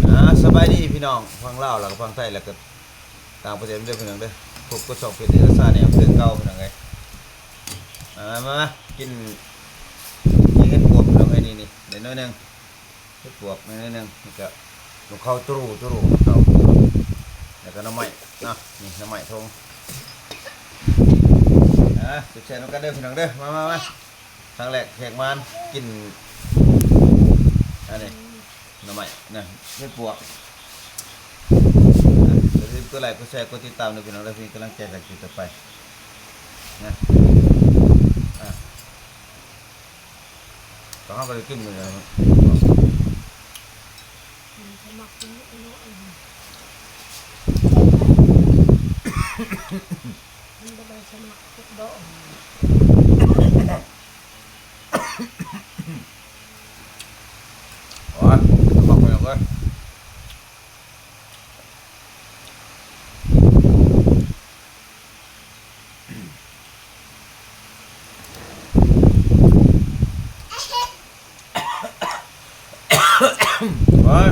ອ່າ ສະບາຍດີພີ່ນ້ອງ ຝັ່ງລາວ ແລ້ວກໍຝັ່ງໄທ ແລ້ວກໍຕ່າງປະເທດເດີພີ່ນ້ອງເດີ. ພົບກັບຊ່ອງເພັດເດລະຊາແນວຄືເກົ່າພີ່ນ້ອງເອີຍ. ມາ ມາ ມາ ກິນ ກິນເຫັດປວກພີ່ນ້ອງເອີຍ. ນີ້ ນີ້ ໄດ້ໜ້ອຍໜຶ່ງ ເຫັດປວກໜ້ອຍໜຶ່ງ ແລ້ວກໍໜູເຂົ້າຕຣູ ຕຣູ ໜູເຂົ້າ ແລ້ວກໍໜໍ່ໄມ້ເນາະ. ນີ້ໜໍ່ໄມ້ທົ່ງ. ອ່າ ແຊບໆນຳກັນເດີພີ່ນ້ອງເດີ. ມາ ມາ ມາ ຄັ້ງແລກແຂກມາກິນ ອັນນີ້ ໜໍ່ໄມ້ນະ ເຫັດປວກ. ອ່າ ຢ່າລືມກົດໄລ ກົດແຊ ກົດຕິດຕາມເດີພີ່ນ້ອງເດີ ເພື່ອເປັນກຳລັງໃຈໃນຄລິບຕໍ່ໄປນະ. ອ່າ ກໍເຮົາກໍໄດ້ກິນມື້ນີ້ແຫຼະ. ມັນບໍ່ໄດ້ສະໝັກທຸກດອກ. ໂອ້ຍ ສະໝັກໄປເລີຍ. ໂອ້ຍ.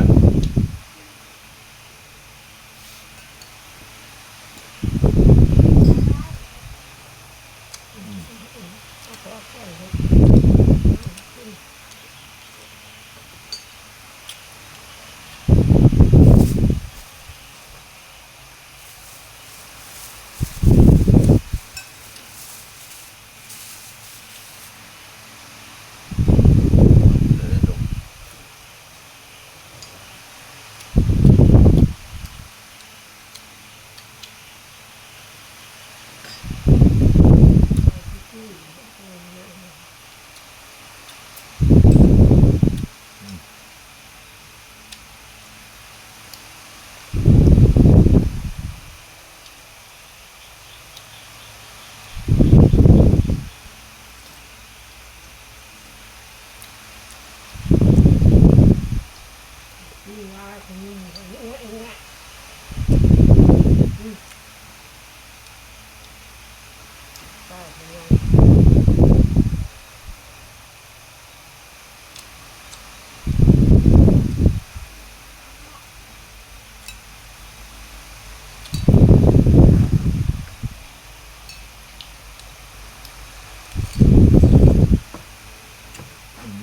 ອືມ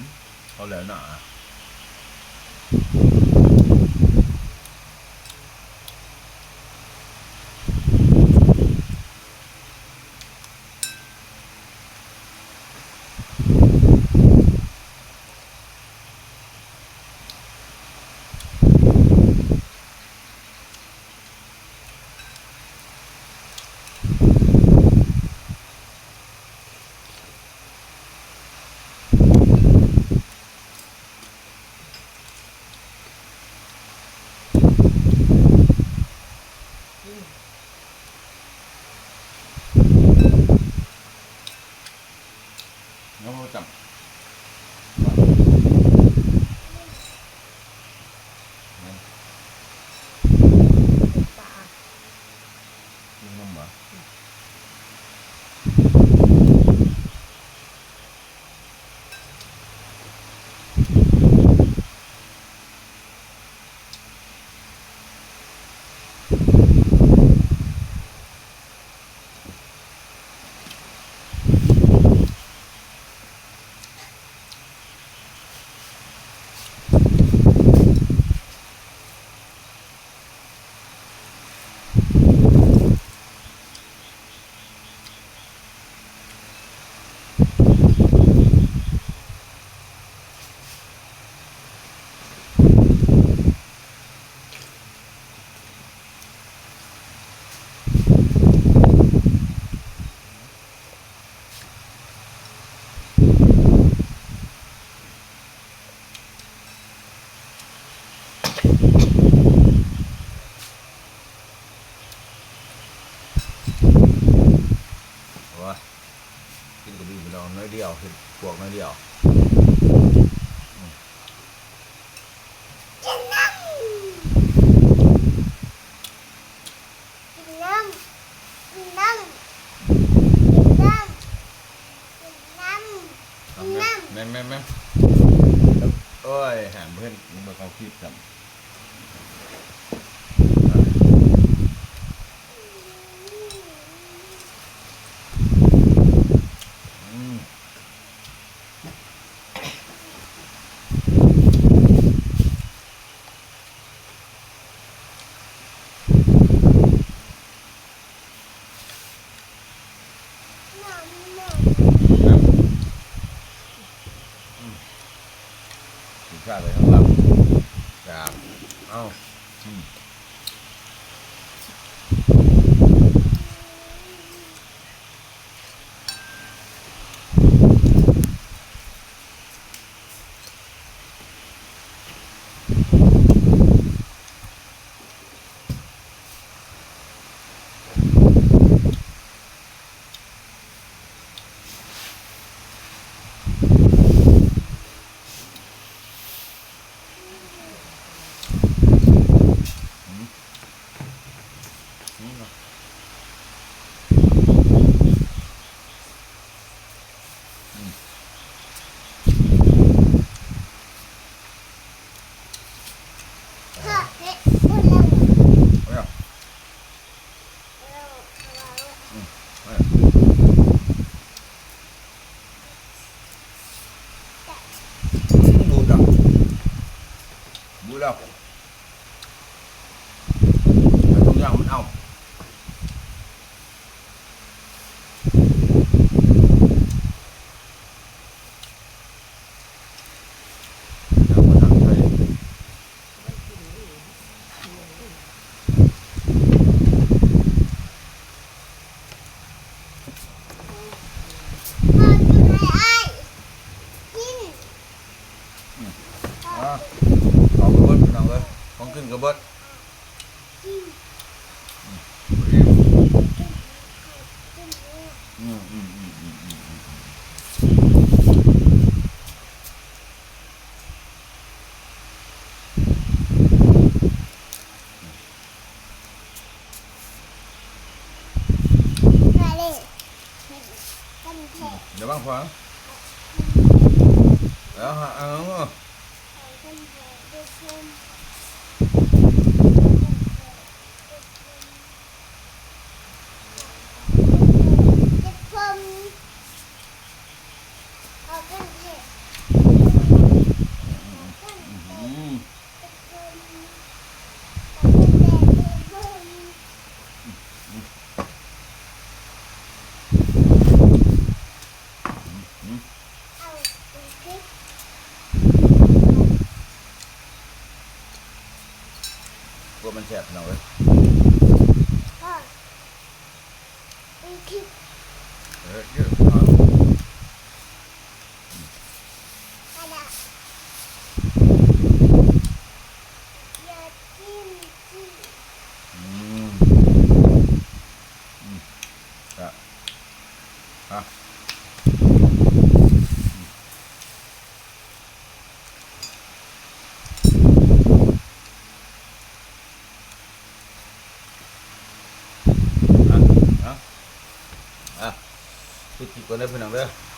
ເອົາແລ້ວນະ. ເອົາຈັບ ເອົານຳຫວາ. ໂອ້ຍ ກິນກໍມີພີ່ນ້ອງ ໜ້ອຍດຽວ ເຫັດປວກໜ້ອຍດຽວ. ແມ່ນໆໆ ໂອ້ຍ ຫາບໍ່ເຫັນ ບໍ່ເຂົ້າຄລິບຊ້ຳ. ຂ້າໄປທາງຫຼັງ ຈາກ ເອົ້າ ອືມ. ອືມ ບູດແລ້ວ ທຸກຢ່າງມັນເອົາ. ອືມ ເອົາ ເອົາໄປເບິດ ພີ່ນ້ອງເອີຍ ຂອງກິນກໍເບິດ. ອືມ ອືມ ອືມ. ລະວັງຂວາ ແລ້ວຫາ ເອົາ ອືມ ອືມ ອືມ ກວດມັນແຊບ ພີ່ນ້ອງເອີຍ. ເອີ ເຢີ ອືມ ອືມ ກະ ອະ ອ່ະ ອ່ະ ອ່ະ ປິດຄລິບກ່ອນເດີພີ່ນ້ອງເດີ.